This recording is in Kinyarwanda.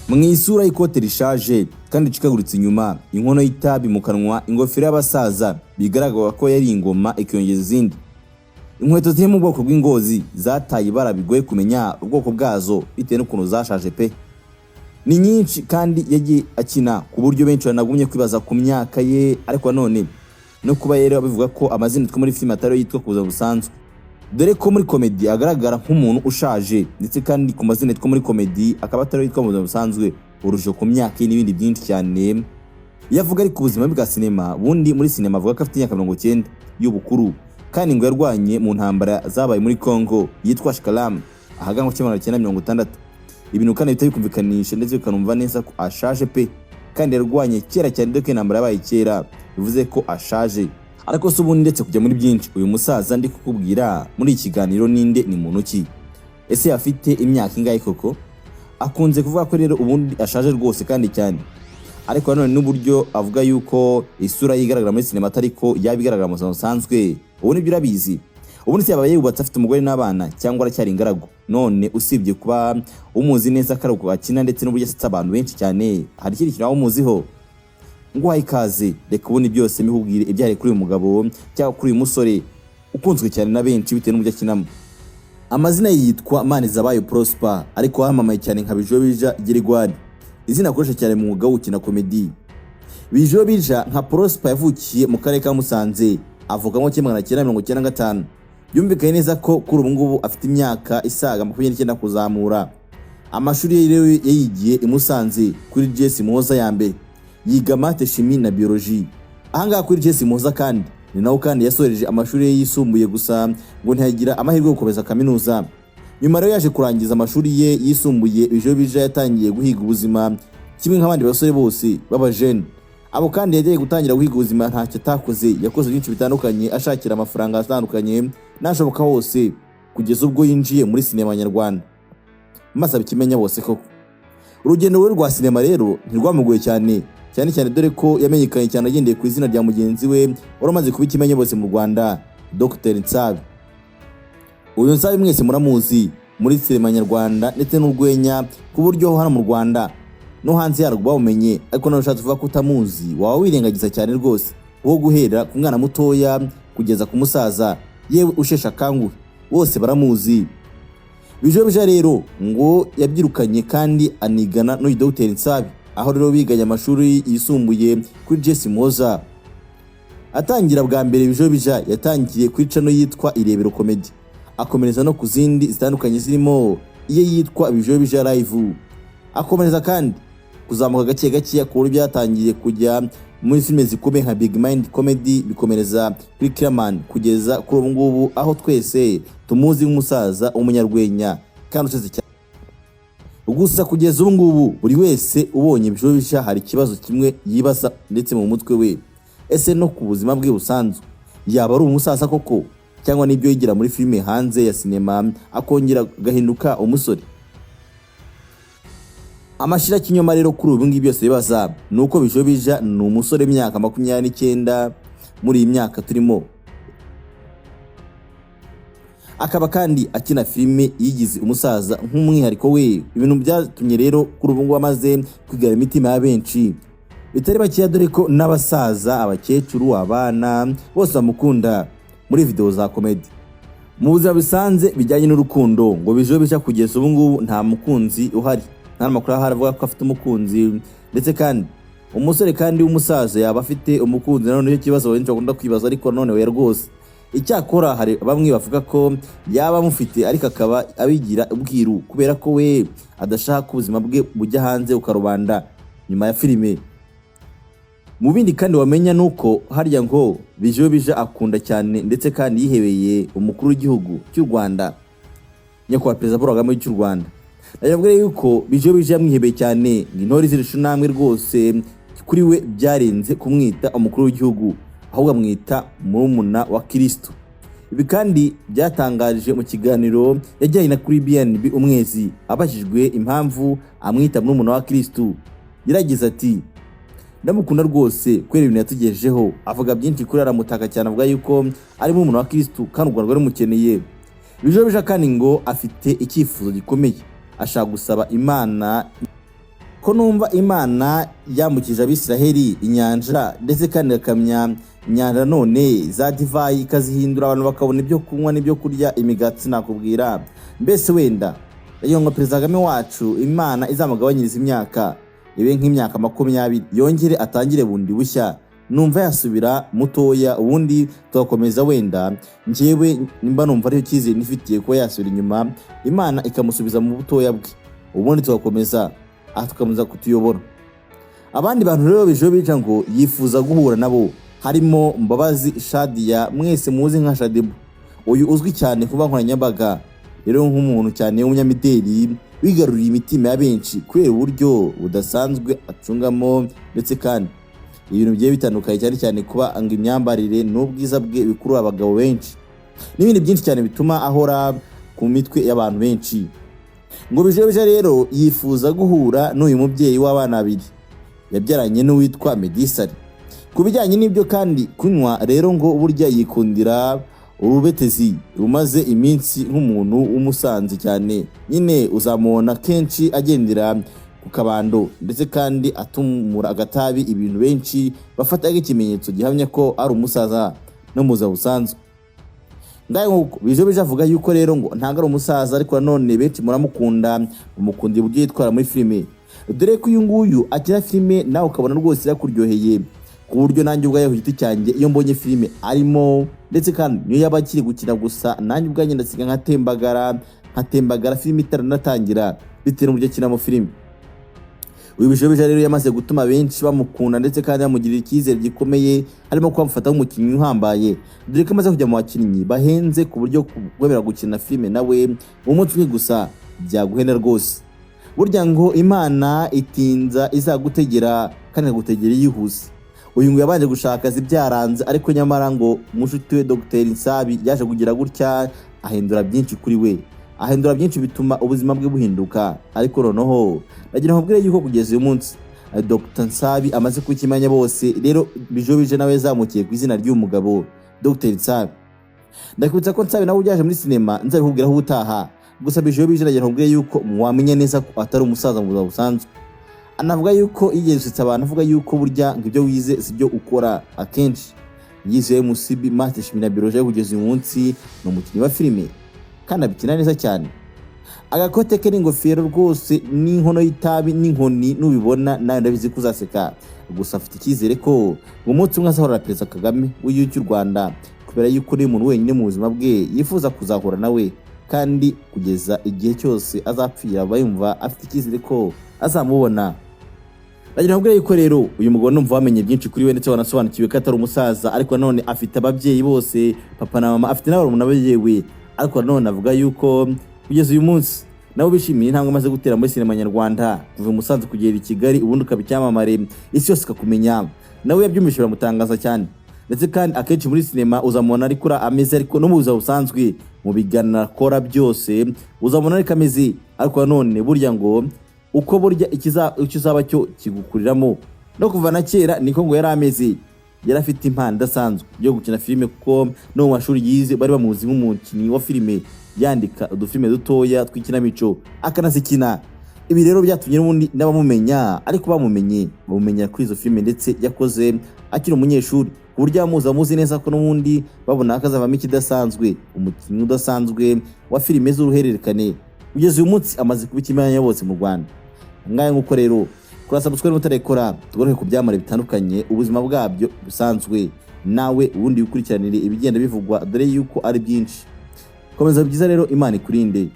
Mu isura y'ikote rishaje kandi ricikaguritse inyuma, inkono y'itabi mu kanwa, ingofero y'abasaza bigaragara ko yari ingoma ikiyongeza izindi, inkweto ziri mu bwoko bw'ingozi zataye ibara bigoye kumenya ubwoko bwazo bitewe n'ukuntu zashaje pe. Ni nyinshi kandi yagiye akina ku buryo benshi banagumye kwibaza ku myaka ye, ariko nanone no kuba rero bivuga ko amazina yitwa muri filime atari yo yitwa ku buzima busanzwe, dore ko muri comedy agaragara nk'umuntu ushaje, ndetse kandi ku mazina yitwa muri comedy akaba atari yo yitwa mu buzima busanzwe, urujijo ku myaka ye n'ibindi byinshi cyane. Iyo avuga ariko ubuzima bwa sinema, bundi muri sinema avuga ko afite imyaka 90 y'ubukuru, kandi ngo yarwanye mu ntambara zabaye muri Congo yitwa Shikalam ahagana mu 1960. Ibintu kandi bihita bikumvikanisha ndetse bikanumva neza ko ashaje pe, kandi yarwanye kera cyane, dore ko intambara yabaye kera, bivuze ko ashaje. Ariko se ubundi, ndetse kujya muri byinshi, uyu musaza ndi kukubwira muri iki kiganiro ninde? Ni muntu ki? Ese afite imyaka ingahe koko? Akunze kuvuga ko rero ubundi ashaje rwose kandi cyane, ariko nanone n'uburyo avuga yuko isura ye igaragara muri sinema atari ko yaba igaragara mu buzima busanzwe, ubu nibyo urabizi. Ubundi se yaba yubatse, afite umugore n'abana, cyangwa aracyari ingaragu? None usibye kuba umuzi neza ko ari uko akina ndetse n'uburyo asetsa abantu benshi cyane, hari ikindi kintu waba umuziho? Nguhaye ikaze, reka ubundi byose mbikubwire ibyari kuri uyu mugabo cyangwa kuri uyu musore ukunzwe cyane na benshi bitewe n'uburyo akinamo. Amazina ye yitwa Manizabayo Prosper, ariko wamamaye cyane nka Bijobija Gregoire, izina akoresha cyane mu mwuga wo gukina comedy. Bijobija nka Prosper yavukiye mu karere ka Musanze, avuka mu 1995. Byumvikanye neza ko kuri ubu ngubu afite imyaka isaga 29 kuzamura. Amashuri ye rero yayigiye i Musanze kuri GS Muhoza ya mbere, yiga math, chimie na biologie. Ahangaha kuri GS Muhoza kandi ni naho kandi yasoreje amashuri ye yisumbuye, gusa ngo ntiyagira amahirwe yo gukomeza kaminuza. Nyuma rero yaje kurangiza amashuri ye yisumbuye, Bijobija yatangiye guhiga ubuzima kimwe nk'abandi basore bose b'abajene. Abo kandi yagiye gutangira guhiga ubuzima ntacyo atakoze, yakoze byinshi bitandukanye ashakira amafaranga atandukanye n'ashoboka hose, kugeza ubwo yinjiye muri sinema nyarwanda maze abikimenya bose koko. Urugendo rwe rwa sinema rero ntirwamugoye cyane cyane cyane, dore ko yamenyekanye cyane agendeye ku izina rya mugenzi we wari umaze kuba ikimenya bose mu Rwanda, Dr Nsabi. Uyu Nsabi mwese muramuzi muri sinema nyarwanda ndetse n'urwenya, ku buryo hano mu Rwanda no hanze yarwo bawumenye. Ariko nawe ushatse kuvuga ko utamuzi waba wirengagiza cyane rwose, wo guhera ku mwana mutoya kugeza ku musaza yewe usheshe akanguhe bose baramuzi. Bijobija rero ngo yabyirukanye kandi anigana n'uyu Dr Nsabi, aho rero biganye amashuri yisumbuye kuri GS Muhoza. Atangira bwa mbere, Bijobija yatangiye kuri channel yitwa Irebero Comedy, akomereza no ku zindi zitandukanye zirimo iyo yitwa Bijobija Live, akomereza kandi kuzamuka gake gake ku buryo byatangiye kujya muri filime zikomeye nka Big Mind Comedy, bikomereza kuri Killaman, kugeza kuri ubu ngubu aho twese tumuzi nk'umusaza w'umunyarwenya kandi usetse cyane. Gusa kugeza ubu ngubu buri wese ubonye Bijobija hari ikibazo kimwe yibaza ndetse mu mutwe we: ese no ku buzima bwe busanzwe yaba ari umusaza koko, cyangwa n'ibyo yigira muri filime hanze ya sinema akongera agahinduka umusore? Amashira kinyoma rero kuri ubu ngibi byose bibaza ni uko Bijobija ni umusore w'imyaka 29 muri iyi myaka turimo, akaba kandi akina filime yigize umusaza nk'umwihariko we. Ibintu byatumye rero kuri ubu ngubu amaze kwigara imitima ya benshi bitari bakeya, dore ko n'abasaza, abakecuru, abana bose bamukunda muri video za comedy. Mu buzima busanzwe bijyanye n'urukundo, ngo Bijobija kugeza ubu ngubu nta mukunzi uhari, nta n'amakuru ahari avuga ko afite umukunzi. Ndetse kandi umusore kandi w'umusaza yaba afite umukunzi? Nanone nicyo kibazo benshi bakunda kwibaza, ariko nanone we rwose. Icyakora hari bamwe bavuga ko yaba amufite, ariko akaba abigira ubwiru kubera ko we adashaka ko ubuzima bwe bujya hanze ukarubanda nyuma ya filime. Mu bindi kandi wamenya ni uko harya ngo Bijobija akunda cyane ndetse kandi yihebeye umukuru w'igihugu cy'u Rwanda, nyakubahwa Perezida Paul Kagame cy'u Rwanda. Ndavuga yuko Bijobija yamwihebeye cyane, ngo intore zirusha intambwe rwose. Kuri we byarenze kumwita umukuru w'igihugu, ahubwo amwita murumuna wa Kirisitu. Ibi kandi byatangaje mu kiganiro yajyanye na kuri BNB Umwezi. Abajijwe impamvu amwita murumuna wa Kirisitu, yaragize ati: "Ndamukunda rwose kubera ibintu yatugejejeho." Avuga byinshi kuri, aramutaka cyane, avuga yuko ari murumuna wa Kirisitu kandi u Rwanda rwari rumukeneye. Bijobija kandi ngo afite icyifuzo gikomeye, ashaka gusaba Imana ko Ko numva Imana yambukije Abisiraheli inyanja, ndetse kandi igakamya inyanja, none za divayi ikazihindura, abantu bakabona ibyo kunywa n'ibyo kurya, imigati, sinakubwira. Mbese wenda ndagira ngo Perezida Kagame wacu Imana izamugabanyiriza imyaka, ibe nk'imyaka 20, yongere atangire bundi bushya. Numva yasubira mutoya, ubundi tugakomeza. Wenda njyewe nimba numva aricyo cyizere nifitiye, kuba yasubira inyuma, Imana ikamusubiza mu butoya bwe, ubundi tugakomeza, aha tugakomeza kutuyobora. Abandi bantu rero Bijiyobija ngo yifuza guhura nabo harimo Mbabazi Shadia, mwese muzi nka Shaddyboo. Uyu uzwi cyane ku mbuga nkoranyambaga rero nk'umuntu cyane w'umunyamideli wigaruriye imitima ya benshi kubera uburyo budasanzwe acungamo, ndetse kandi ibintu bigiye bitandukanye, cyane cyane kuba ngo imyambarire n'ubwiza bwe bikurura abagabo benshi n'ibindi byinshi cyane bituma ahora ku mitwe y'abantu benshi. Ngo Bijiyobija rero yifuza guhura n'uyu mubyeyi w'abana babiri yabyaranye n'uwitwa Meddy Saleh. Ku bijyanye n'ibyo kandi kunywa rero, ngo burya yikundira urubetezi rumaze iminsi nk'umuntu w'umusanzi cyane nyine, uzamubona kenshi agendera ku kabando, ndetse kandi atumura agatabi, ibintu benshi bafata nk'ikimenyetso gihamya ko ari umusaza no mu buzima busanzwe. Ngayo nguko, Bijiyobija avuga yuko rero ngo ntabwo ari umusaza, ariko nanone benshi muramukunda, mumukundira uburyo yitwara muri filime, dore ko uyu nguyu akina filime nawe ukabona rwose yakuryoheye, ku buryo nanjye ubwayo ku giti cyanjye iyo mbonye filime arimo, ndetse kandi niyo yaba akiri gukina gusa, nanjye ubwanjye ndasiga nkatembagara, nkatembagara filime itaranatangira, bitewe n'uburyo akinamo filime. Uyu Bijiyobija rero yamaze gutuma benshi bamukunda, ndetse kandi bamugirira icyizere gikomeye, harimo kuba bamufata nk'umukinnyi uhambaye, dore ko amaze kujya mu bakinnyi bahenze, ku buryo kwemera gukina filime nawe umunsi umwe gusa byaguhenda rwose. Burya ngo Imana itinza izagutegera kandi ikagutegera yihuse. Uyu ngo yabanje gushaka akazi byaranze, ariko nyamara ngo mushuti we Dr Nsabi yaje kugira gutya ahindura byinshi kuri we, ahindura byinshi bituma ubuzima bwe buhinduka. Ariko noneho ndagira ngo nkubwire yuko kugeza uyu munsi Dr Nsabi amaze kukimenya bose. Rero Bijiyobija nawe yazamukiye ku izina ry'uyu mugabo Dr Nsabi. Ndakwibutsa ko Nsabi nawe ujyaje muri sinema, nzabikubwiraho ubutaha. Gusa Bijiyobija ndagira ngo nkubwire yuko wamenya neza ko atari umusaza mu buzima busanzwe. Anavuga yuko yigeze gusetsa abantu avuga yuko burya ngo ibyo wize si byo ukora akenshi. Yize MCB, Math, Chimie na Biologie, kugeza uyu munsi ni umukinnyi wa filime kandi abikina neza cyane. Agakote ke n'ingofero rwose n'inkono y'itabi n'inkoni, nubibona nawe ndabizi ko uzaseka. Gusa afite icyizere ko umunsi umwe azahura na Perezida Kagame w'igihugu cy'u Rwanda, kubera yuko niwe muntu wenyine mu buzima bwe yifuza kuzahura nawe, kandi kugeza igihe cyose azapfira aba yumva afite icyizere ko azamubona. Ndagira ngo yuko rero uyu mugabo numva wamenye byinshi kuri we, ndetse wanasobanukiwe ko atari umusaza, ariko nanone afite ababyeyi bose, papa na mama, afite n'abarumuna be yewe. Ariko nanone avuga yuko kugeza uyu munsi nabo bishimiye intambwe amaze gutera muri sinema nyarwanda, kuva i Musanze kugera i Kigali, ubundi ukaba icyamamare, isi yose ikakumenya. Nawe yabyumvise biramutangaza cyane. Ndetse kandi akenshi muri sinema uzamubona ari kuri ameze, ariko no mu buzima busanzwe mu biganiro akora byose uzamubona ariko ameze. Ariko nanone burya ngo uko burya icyo uzaba cyo kigukuriramo. No kuva na kera niko ngo yari ameze, yari afite impano idasanzwe yo gukina filime, kuko no mu mashuri yize bari bamuzi nk'umukinnyi wa filime, yandika udufilime dutoya tw'ikinamico akanazikina. Ibi rero byatumye n'ubundi n'abamumenya, ariko bamumenye bamumenyera kuri izo filime ndetse yakoze akiri umunyeshuri, ku buryo abamuzi bamuzi neza ko n'ubundi babona ko azavamo ikidasanzwe, umukinnyi udasanzwe wa filime z'uruhererekane. Kugeza uyu munsi amaze kuba ikimenya bose mu Rwanda. Ngahe nk'uko rero, kora subscribe mutarekora, tugaruke ku byamamare bitandukanye, ubuzima bwabyo busanzwe, nawe ubundi wikurikiranire ibigenda bivugwa, dore yuko ari byinshi. Komeza byiza rero, Imana ikurinde.